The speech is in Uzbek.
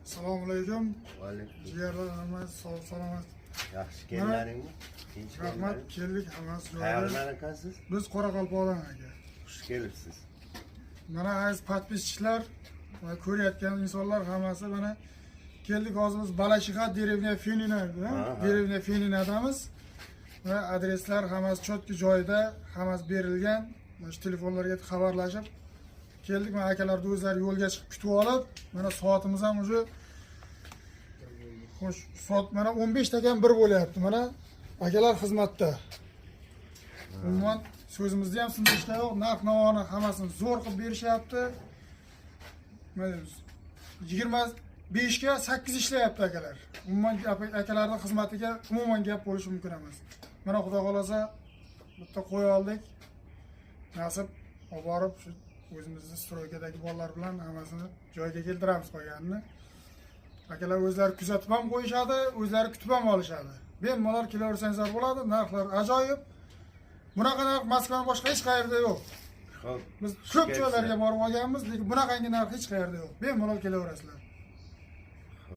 Assalomu alaykum. Vaalaykum. Jigarlar, hammasi sog' salomat. Yaxshi keldilaringmi? Tinch Rahmat, keldilaring? Keldik, hammasi joyida. Qayerdan ekansiz? Biz Qoraqalpoqdan, aka. Xush kelibsiz. Mana, aziz подписчик lar va ko'rayotgan insonlar hammasi, mana keldik hozir biz Balashixa, деревня Fenina, Ha, ha. деревня Feninadamiz. Va adreslar hammasi чётко joyida, hammasi berilgan. Mana shu telefonlarga xabarlashib keldik. Mana akalarni o'zlari yo'lga chiqib kutib olib, mana soatimiz ham уже, xo'sh, soat mana 15 takan 1 bo'lyapti. Mana akalar xizmatda. Umuman so'zimizni ham sindirishlar yo'q, narx navoni hammasini zo'r qilib berishyapti. Mana 25ga 8 ishlayapti akalar. Umuman akalarning xizmatiga umuman gap bo'lishi mumkin emas. Mana, xudo xohlasa, bitta qo'y oldik. Nasib, olib borib shu o'zimizni стройка dagi bolalar bilan hammasini joyiga keltiramiz qolganini. Akalar o'zlari kuzatib ham qo'yishadi, o'zlari kutib ham olishadi. Bemalol kelaversangizlar bo'ladi, narxlar ajoyib. Bunaqa narx Moskvani boshqa hech qayerda yo'q. Xo'p. Biz Xush ko'p kelibsizlar. joylarga borib olganmiz, lekin bunaqangi narx hech qayerda yo'q. Bemalol kelaverasizlar.